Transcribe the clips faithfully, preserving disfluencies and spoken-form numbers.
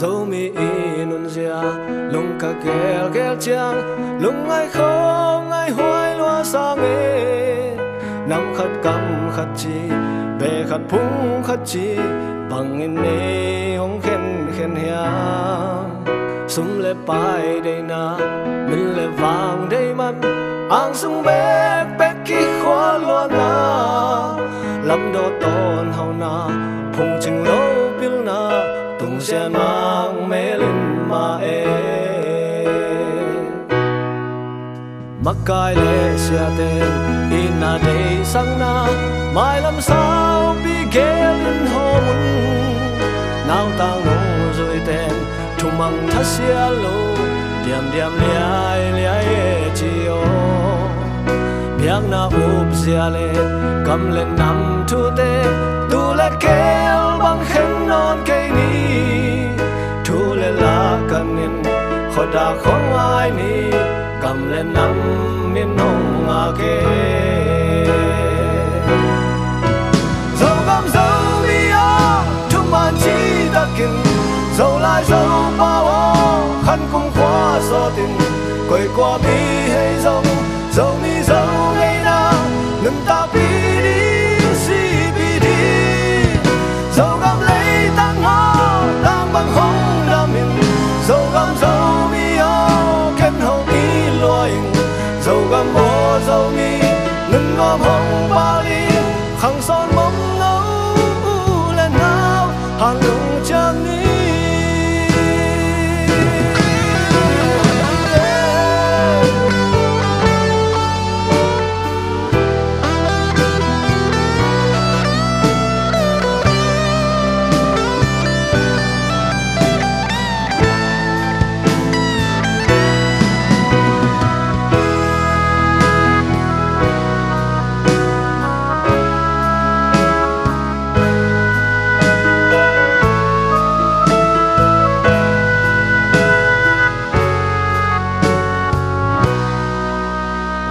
Zomi i nunzia lungka gelgel ciang, lungngaih khawng ngaih huai lua sang e. Nam khat kam khat ci, beh khat phung khat ci bangin i hong khenkhen hiam? Sum le pai deihna, min le vang deih man, angsung bekbek kikhual luatna, lamdaw tawnhauna, phungcing lo pilna, tungsian mang melin mah e. Makai le siate itna deihsakna, mailam saupi gelin hawm un. Nautang nungzuite in thumang thasia lo, diamdiam liailiai e ci aw. Biakna upzia le gam le nam thute, tu le keel bang khen nawn kei ni. Thu le la kanin khuadak khawng ngai ni, gam le nam min hong ngak e. Zogam Zomi aw, thuman citakin, Zolai Zopau aw, khan kum khua sawtin, koikua mi hei zong, Zomi Zo ngeina nuntakpih ding, sihpih ding. Zogam leitang aw, tang bang hong damin, Zogam Zomi aw, ken hong it lua ing. Zogam aw Zomi, nunnuam hong pal ding, khang sawn mawng no u le nau, han lungciam ni.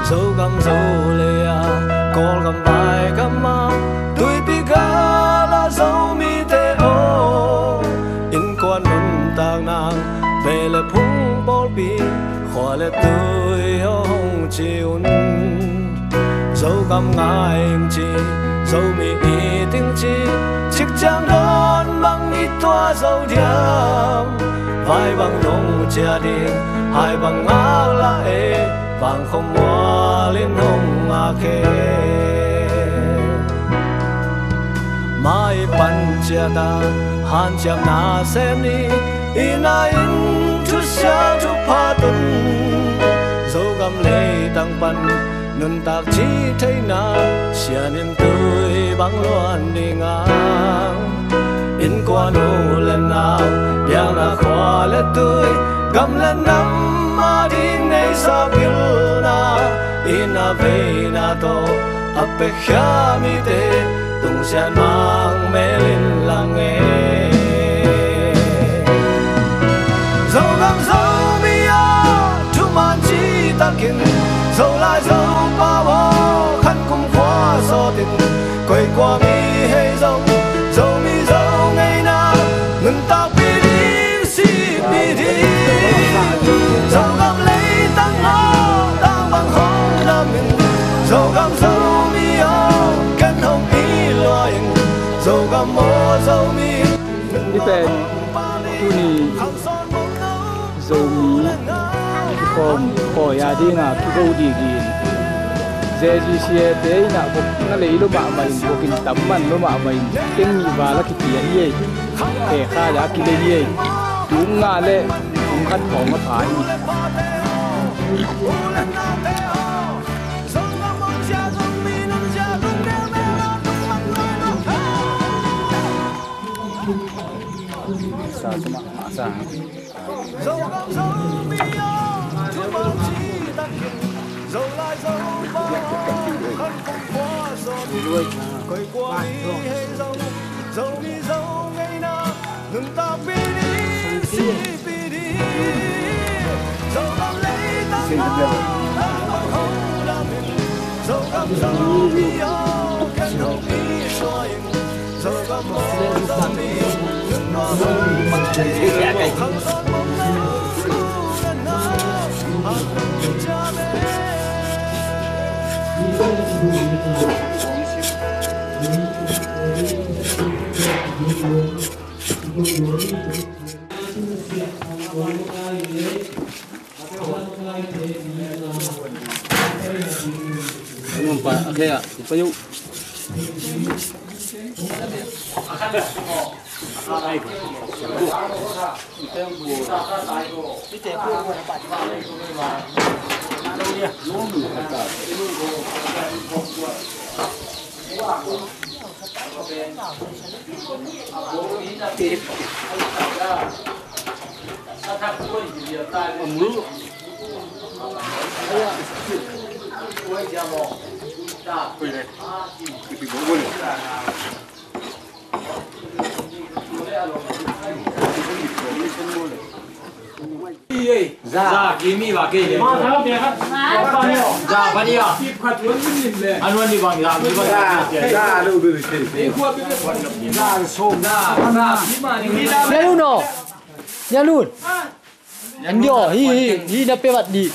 Zogam Zolei a, Kawlgam Vaigam a, tuipi gal a Zomite aw, innkuan nuntak nang, vei le phung pawlpi, khua le tui aw hong ci un. Zogam ngai ing ci, Zomi it ing ci, cikciang dawn bang i tuah zo diam? Vai bang nong ciah ding, hai bang ngak lah e, vang khua mual in hong ngak e. Mai pan ciah ta, hanciamna sem ni, i na in thusia thupha tun. Zogam leitang pan nuntak cih theihna, sian in tui bang luan ding a. Innkuan u le nau, biakna khua le tui, gam le nam a ding neihsa pilna, itna veina tawh a pekkhia mite, tungsian mang melin lang e. Zogam Zomi aw, thuman citakin, Zolai Zopau aw, khan kum khua sawtin, koikua mi hei zong, Zomi Zo ngeina nuntakpih ding, sihpih ding. Zogam leitang aw, tang bang hong damin, Zogam Zomi aw, ken hong it lua ing. Zogam aw Zomi. Hih pen tuni Zomi kikhawm khawi a dinga kigo dingin Z G C A te in ah vok na lei lo mahmah in, vok in tam man lo mahmah in, keng nih val a kipia hi ei. Khe kha a kilei hi ei. Tung nga le tung khat khawng a pha hi. Sa suma sa. Za. Za kimi ba kei le. Za ba ni a. An wan ni bang za mi bang. Za lu du kei. Za so. Za za. Ni a lu no. Ni a lu. An dio hi hi hi na pe bat di.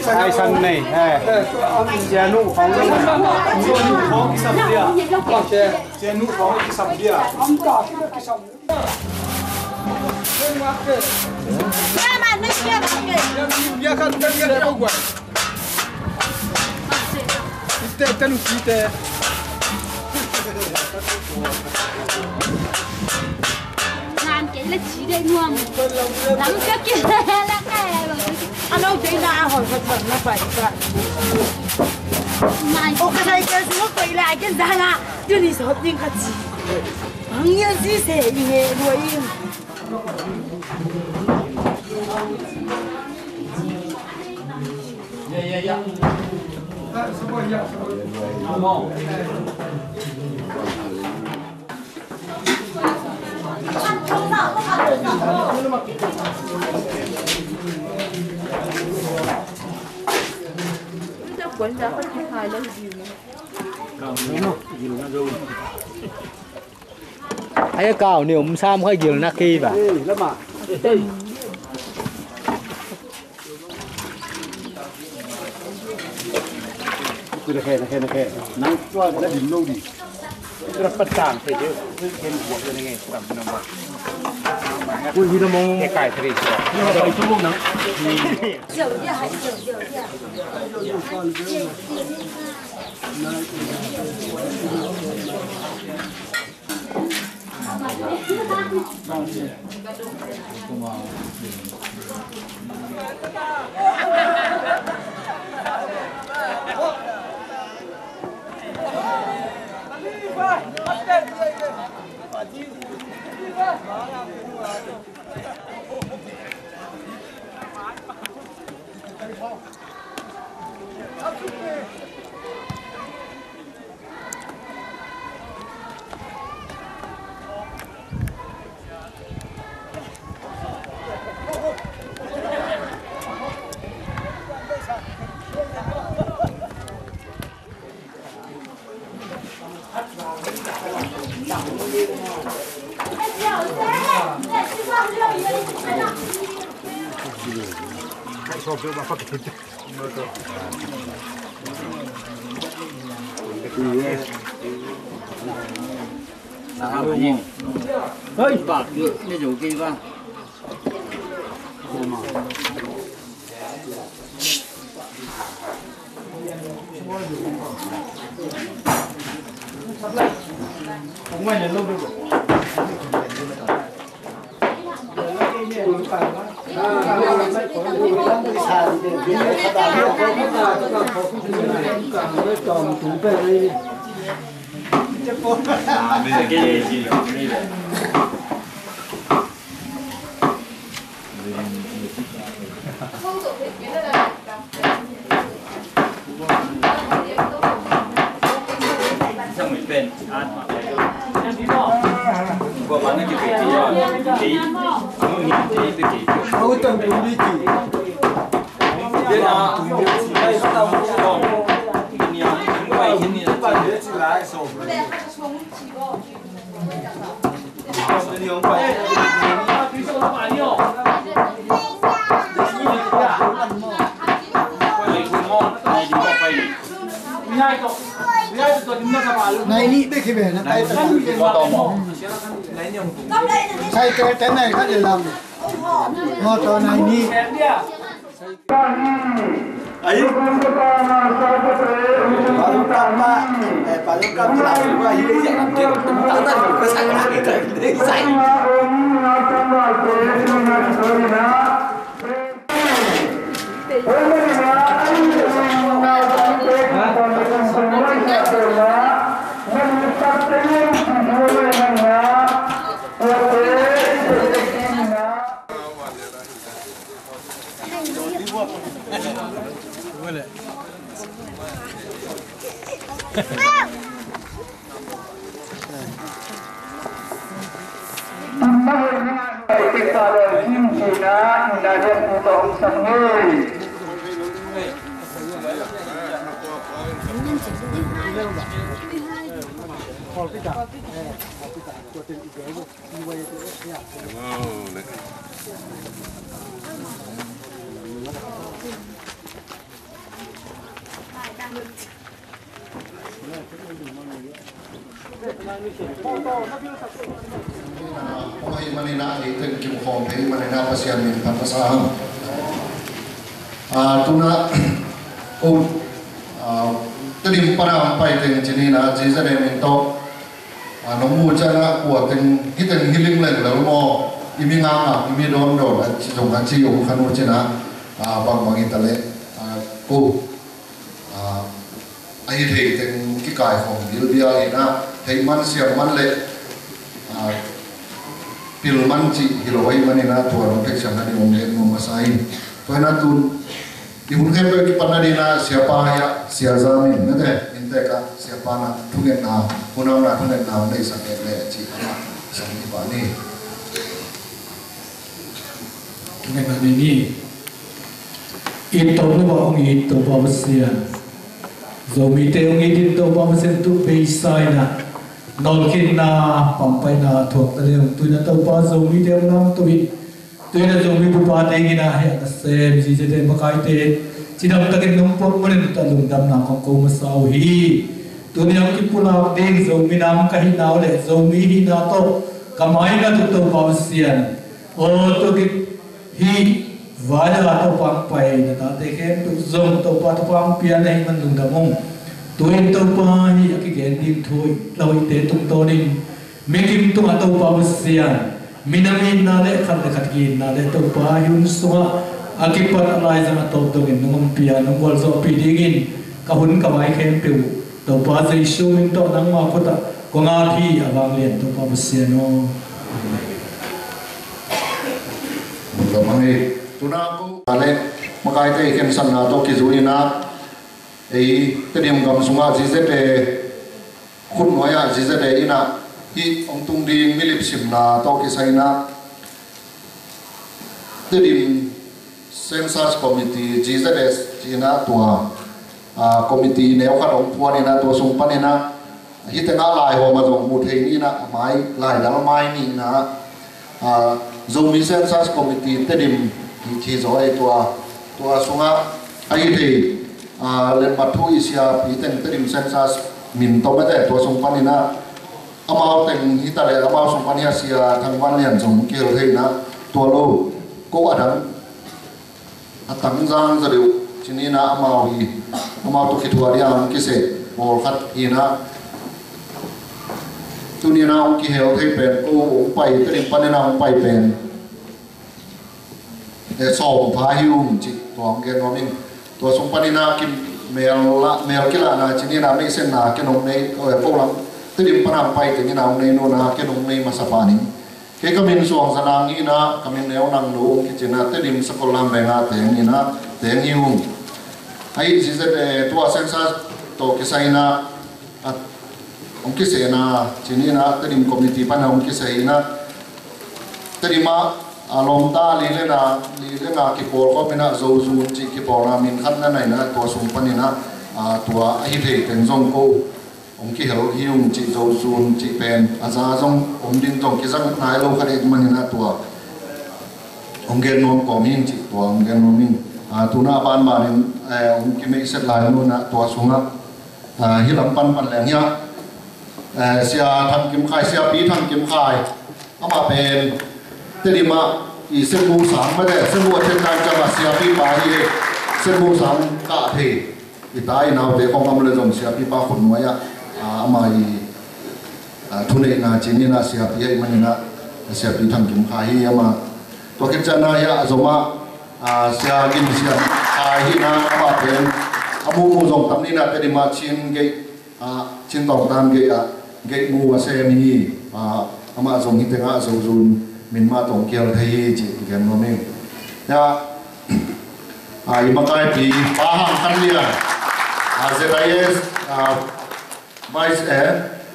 Ai san nei, eh. Sia nu khong. Sia nu khong kisam dia. Sia nu khong kisam dia. Bia khat, bia khat, bia khat. Ai a kau ni om sam khai gil na kei ba. Ei, lama. Ei. Ku na khe, na khe, na khe. Nang tua na dim lo di. Ku na patang te de. Ku ken buat na nge, ku na mong. Ku hi na mong. Ke kai thri. Ku na kai tu mong nang. Hei, bak, ni zo kei ba. Nai nih bek hi ve, na kai ta. Cycle te nai khat le lam. Motor nai nih. Hong ahih manin ah, ei teng kimu khawm thei manin ah Pasian min phat masa hang. Ah, tu-in ah, ko, ah, Tedim pan a hong pai teng ci-in ah, J Z M in tawh, ah, nong mu ciang ah, kua teng, hih teng hi ling leng lel maw, i mi ngakngak, i mi dawndawn, a ci zong a ci om kha nu ci-in ah, ah, bangbang hi ta leh, ah, ko, ah, a hi thei teng kikaikhawm bilbial in ah, theih man siam man leh, ah, pil man cih hi lo ahih manin ah, tua nong theih siam nading hong gen nuam masa ing. Tua hi-in ah tu-in i hun khempeuh kipan nading in ah, siapa hi-ah, Sia Za Min, na te, inntek ah siapa in ah thungetna, hunamna thungetna hong neihsak leh, leh cih amah sang hi pah ni. Thungetna nei ni. It Topa, hong it Topa Pasian, Zomite hong it in Topa Pasian, tu beisa in ah nolhkhinna, pampaihna thuak ta leng, tu-in ah Topa Zomite hong lamto in, tu-in ah Zomi bup a dingin ah hih a nasem J Z M makaite cidam takin nong puak manin tawh lungdamna kong ko masa uh hi. Tuni a hong kipulak ding Zomi nam ka hihna uh leh Zomi hihna tawh ka mai na tu Topa Pasian, aw, tua khit hih vai-ah Topa hong pai na tate khempeuh zong Topa, Topa hong pia na hih man lungdam ung. Tu-in Topa, hih a kigen ding thu hoih, la hoihte tungtawnin mi kim tungah Topa Pasian, minam itna leh khat leh khat ki-itna leh Topa, hih hun sungah a kipat a laizang a tawp dongin nong ompih a, nong gualzawhpih dingin ka hun ka mai khempeuh Topa Jesu min tawh nangma khut ah kong ap hi, a vanglian Topa Pasian aw. Amen. Lungdam hang ei. Tu-in ah ko, a leh makaite i khensatna tawh kizui-in ah, ei Tedim gam sungah J Z M khutnuai-ah J Z M in ah hih hong tung ding milip simna tawh kisai-in ah Tedim Census Committee, J Z S ci-in ah tua, ah, committee neu khat hong phuan in ah, tua sung panin ah hih teng ah lai hawm a zong mu thei ni-in ah, a mai, lai dal mai ni-in ah, ah, Zomi Census Committee Tedim hi, hi zaw ei tua, tua sungah a hi thei, ah, letmat thu i siapi teng Tedim Census min tom ete, tua sung panin ah amau teng hi ta leh, amau sung pan hi a Sia Thang Van Lian zong kihel thei-in ah, tua lo, ko a dang a tangzang zaw deuh ci-in ah amau hi, amau tawh kithuah ding a hong kiseh pawlkhat hi-in ah, tuni-in ah hong kihel thei pen, ko hong pai, Tedim panin ah hong pai pen, eh, sawm pha hi ung cih tua hong gen nuam ing. Tua sung panin ah ki mel la, mel kilahna ci-in ah, meisenna ken hong nei, eh, ko lam Tedim pan a hong pai teng in ah hong nei nuam a, ken hong nei masa pah ning. Kei ka min Suang Za Nang hi-in ah, ka min Neu Nang Nu hong kici-in ah, Tedim Sakollam Veng ah teng hi-in ah, teng hi ung. Ahi, J Z M, eh, tua census tawh kisai-in ah, a, Hong kisehna cih ni-in ah Tedim committee pan hong kiseh hi-in ah, Tedim ah a lawmta li le nga, li le nga kipawlkhawm in ah Zozun cih kipawlna min khat na na hi-in ah, tua sung panin ah, a, tua a hi thei teng zong ko hong kihel hi ung cih, Zozun cih pen a za zong om ding zong kizang nai lo kha ding ahih manin ah tua hong gen nuam kawm hi ing cih tua hong gen nuam ing. A, tu-in ah banbanin, eh, hong kimeihset lai nu-in ah tua sungah, a, hih lam pan pan leng hi-ah, eh, Sia Thang Kim Khai, Siapi Thang Kim Khai, amah pen Tedim ah i Senmu sang mate, Senmu a tek nai ciang a siapipa hi. Senmu sang kah thei i ta i naute khawng om leh zong siapipa khut nuai-ah, a, amah i, a, thuneihna cih ni-in ah siapi ahih manin ah, Siapi Thang Kim Khai hi amah. Tua khit ciangin ah hiah a zom ah, a, Sia Gin Sian Khai hi-in ah, amah pen a muhmuh zong tam ni-in ah Tedim ah Chin gei, a, Chin tawngtan gei ah gei mu a sem hi. A, amah zong hih tengah Zozun min mah tawh hong kihel thei hi cih gen nuam ing. Hiah, a, i makaipi Pa Hang Khan Lian, a, Z I S, a, Vice, eh,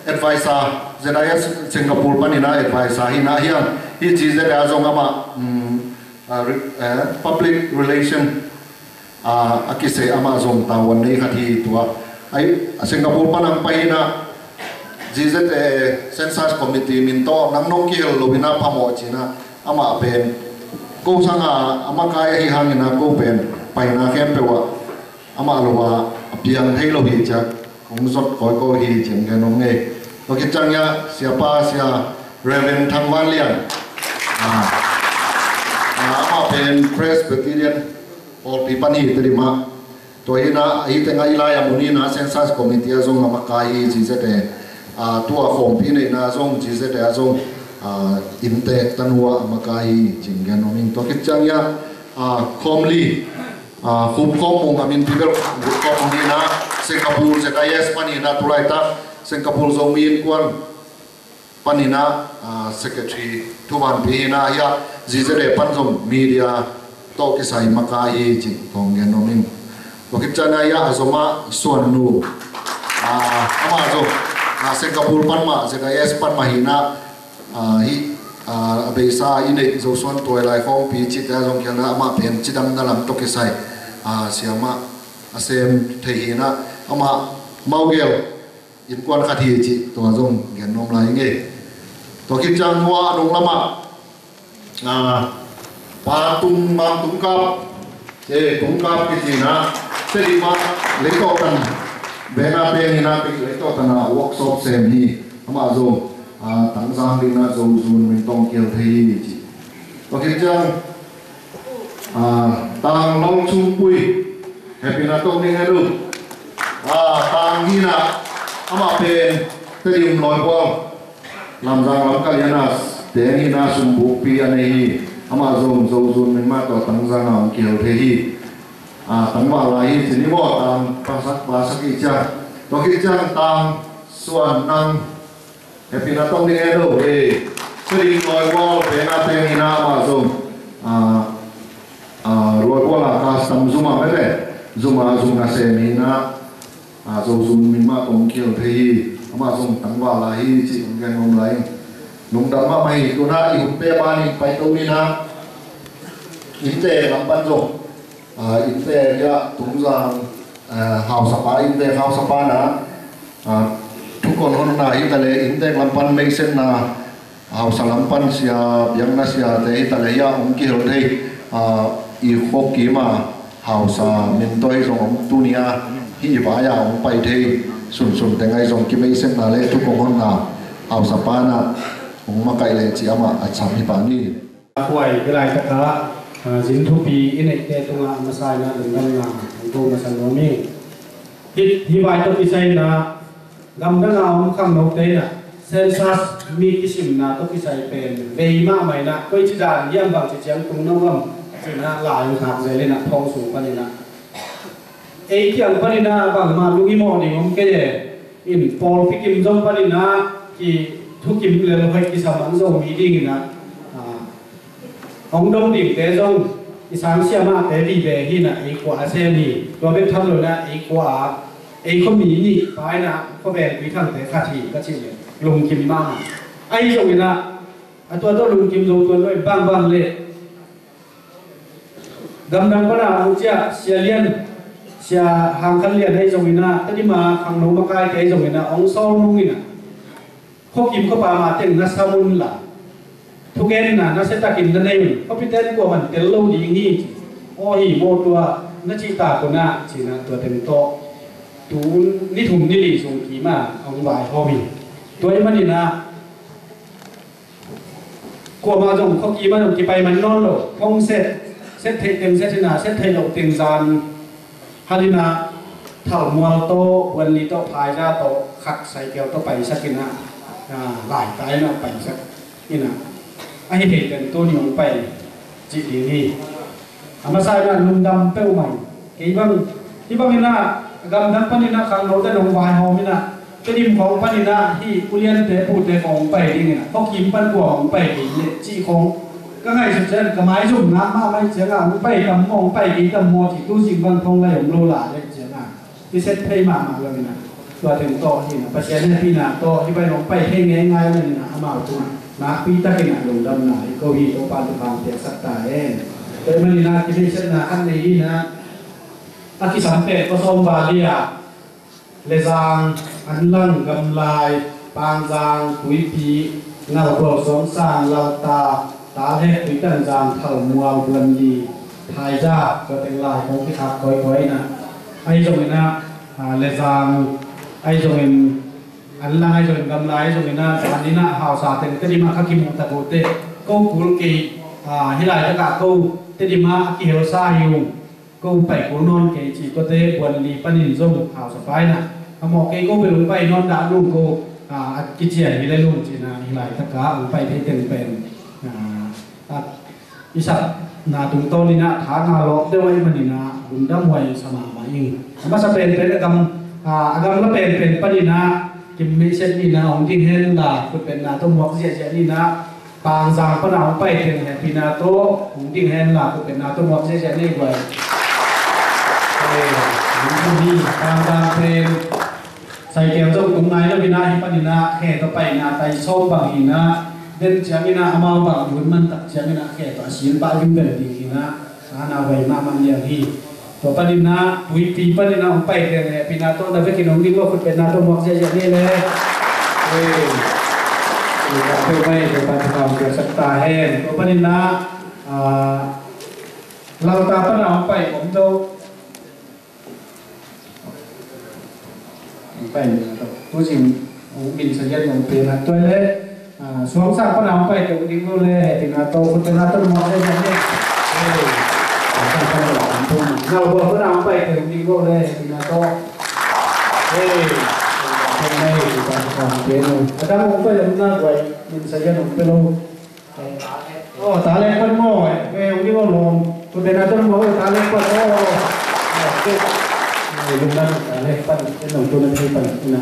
Advisor, Z I S Singapore panin ah advisor hi-in ah, hiah hih G Z ah zong amah, um, a, re-, eh, public relation, a, a kiseh, amah zong tavuan nei khat hi. Tua, ai, a Singapore pan hong pai hi-in ah, G Z A Census Committee min tawh nang nong kihel lo-in ah phamawh ci-in ah, amah pen ko sangin a makai ahih hangin ah ko pen paina khempeuh ah amah lo-a a piang thei lo hi ci-a kong zot kawikawi hi ci-in gen nuam ing. Tua khit ciang hiah siapa, Sia Reverend Thang Van Lian, a, a, amah pen Presbyterian pawlpi pan hi Tedim ah. Tua hi-in ah, hih tengah i lai-a mun hi-in ah Census Committee ah zong a makai hi, G Z A, a, tua khawmpi neihna zong, G Z A zong, a, inntek tanu ah a makai hi ci-in gen nuam ing. Tua khit ciang hiah, a, Khawm Li, a, Khup Khawm Mung, a minpi bel Khup Khawm Mung hi-in ah, Singapore Z I S pan hi-in ah, tu laitak Singapore Zomi Innkuan panin ah, a, secretary thuvanpi hi-in ah, hiah G Z A pan zong media tawh kisai makai hi cih kong gen nuam ing. Tua khit ciangin ah hiah a zom ah Suan Nu, a, amah zong, a, Singapore pan mah, Z I S pan mah hi-in ah, a, hih, a, a beisa i neih Zo Suan Tuai Lai Khawmpi cihte ah zong kihel-in ah, amah pen cidamna lam tawh kisai, a, siamah a sem thei hi-in ah, amah Mawgel innkuan khat hi cih tua zong gen nuam lai ing. Tua khit ciang tua a nung lamah, a, Pa Tung Mang Tung Kap, eh, Tung Kap kici-in ah, Tedim ah leitawhtan, veng a peng hi-in ah leitawhtan ah workshop sem hi. Amah zong, a, Tangzang dingin ah Zozun min tawh hong kihel thei hi ci. Tua khit ciang, a, Tang Lal Chung Pui, hehpihna tawh hong ding hen uh. A, Tang hi-in ah, amah pen Tedim Lawibual, Lamzang lam Kaliana teng hi-in ah sumbukpi a nei hi. Amah zong Zozun min mah tawh Tangzang ah hong kihel thei hi. A, tangval lai hi ci ni maw, Tang, pasak, pasak hi cia. Tua khit ciang Tang Suan Nang, hehpihna tawh hong ding hen uh, eh. Tedim Lawibual, veng a peng hi-in ah amah zong, a, a, Lawibual a custom zum a mete, zum a zum nasem hi-in ah, a, Zozun min mah tawh hong kihel thei hi. Amah zong tangval lai hi cih hong gen nuam lai. Lungdam mahmah hi. Tu-in ah i hunte panin paito ni-in ah, inntek lam pan zong, a, inntek hiah Tungzang, a, hausapa, inntek hausapa-in ah, a, thukhun honna hi ta leh, inntek lam pan meihsetna, hausa lam pan sia, biakna siate hi ta leh hiah hong kihel thei, a, i khuakim a hausa min tawh hi zong om, tuni-a hih vai-a hong pai thei sunsun teng ahi zong kimeihsetna le thukhun honna hausapa-in ah hong makaih leh ci-in amah a sam hi pah ni. Khuai i laitak ah, a, zin thupi i neihte tungah a masa-in ah lungdamna hong ko masa nuam ing. Hih, hih vai tawh kisai-in ah, gamdang a om khangnote in ah, census mi kisimna tawh kisai pen vei mahmah in ah, koici dan hiam, bangci ciang tung nuam hiam ci-in ah lai hong khak zel in ah, thong sung panin ah. Ei kiang panin ah bangmah lunghimawh ding om kei e. In pawlpi kim zong panin ah kithukim lel hoih kisam ang Zomi dingin ah, a, hong dong dingte zong i sang siamahte vive hi-in ah, ei khua a sem hi. Tua bek tham lo-in ah ei khua ah Ei khuami nih pa in ah khuavel Tuithangte khat hi ka cih leh lungkim mahmah. Ahi zongin ah a tua tawh lungkim zo tuan lo in bangbang leh gamdang pan a hong ciah Sia Lian, Sia Hang Khan Lian ahi zongin ah, Tedim a khangno makaite ahi zongin ah hong sawl nungin ah khuakim khuapa mah teng na sam un la, thugenna nasia takin na nei un. Khuapite in kuaman tel lo ding hi, ci. Aw hi maw tua na cih tak un ah, ci-in ah tua teng tawh tu ni thum ni li sung kim a hong vaihawm hi. Tua ahih manin ah kuamah zong khuakim ah zong kipai man nawn lo. Hong set, set theih teng set in ah, set theih loh teng zan hal in ah Thalmual tawh, Buanli tawh, Phaiza tawh khat cycle tawh paisak in ah, ah, Laitai in ah paisak in ah, ahi thei teng tuni hong pai cih ding hi. A masa in ah lungdam peuhmah hi. Kei bang, hih bangin ah gamdang panin ah khangnote in hong vaihawm in ah, Tedim khawng panin ah hih Pu Liante pute khawng hong pai dingin ah, khuakim pan kua hong pai ding leh cih khawng ka ngaihsut ciang ka maizum ngak mahmah hi. Ciangah hong pai tam maw, hong pai kei tam maw cih tu zing bang thong lai om lo la leh ciangah i set phei mahmah lo in ah, tua teng tawh hi in ah, Pasian hehpihna tawh hih bang hong pai thei ngeingai lo in ah, amau tungah nakpi takin ah lungdamna i ko hi. Topa'n thupha piaksak ta hen. Tua ahih manin ah kinei setna khat nei hi in ah, a kisam pen Khuasawm Valley ah Lezang, Anlang, Gamlai, Pangzang, Tuipi, Ngalbual, Suangsang, Lalta, Talhek, Tuitanzang, Thalmual, Buanli, Phaiza, tua teng lai kong kikhak kawikawi in ah, ahi zongin ah, ah, Lezang ahi zongin, Anlang ahi zongin, Gamlai ahi zongin ah, zan in ah hausa teng Tedim ah ka kimuh tak uh teh, ko kul kei, ah, hih laitak ah ko Tedim ah a kihelsa hi ung. Ko pai kul nawn kei ci, tuate Buanli panin zong hausa pa in ah, a mawh kei ko bel hong pai nawn dah nung ko, ah, a kician hi le nung ci-in ah, hih laitak ah hong pai thei teng pen, ah, ah, i sapna tungtawn in ah tha nga lawp deuh ahih manin ah lungdamhuai sa mahmah ing. A masa penpen a gam, ah, a gamla penpen panin ah Kim Meisiat in ah hong ding hen la, khutbetna tawh muak ziahziah in ah, Pangzang pan a hong pai teng hehpihna tawh hong ding hen la, khutbetna tawh muak ziahziah nei guai. Eh, hong ding hi. Pangzang pen cycle zong tung nai lo in ah, hih panin ah khe tawh paina tai sawm bang hi in ah, den ciangin ah amau bang hun man tak ciangin ah khe tawh a sil pah vingveng ding hi in ah, a na huai mahmah liang hi. Tua panin ah, Tuipi panin ah hong pai teng hehpihna tawh na vekin hong ding lo, khutbetna tawh muak ziahziah ni le. Hei. Tua peuhmah hi, tua pan thupha piaksak ta hen. Tua panin ah, ah, Lalta pan ah hong pai om zo. Hong pai ni tawh. Tu zing hong min sa gen hong pe na tua le. Ah, Suangsang pan a hong pai teng ding lo le, hehpihna tawh, khutbetna tawh muak le, muak le. Hei. Suangsang pan a hong pai teng ding lo le, hehpihna tawh. Hei. Hei, hei, hei, hei, hei, hei. A dang hong pai lam na guai, min sa yan hong pe lo. Oh, Talhek pan maw, eh, hong ding lo lawm. Khutbetna tawh muak, Talhek pan, oh. Hei, lungdam, Talhek pan, en long tu na thei pan, na.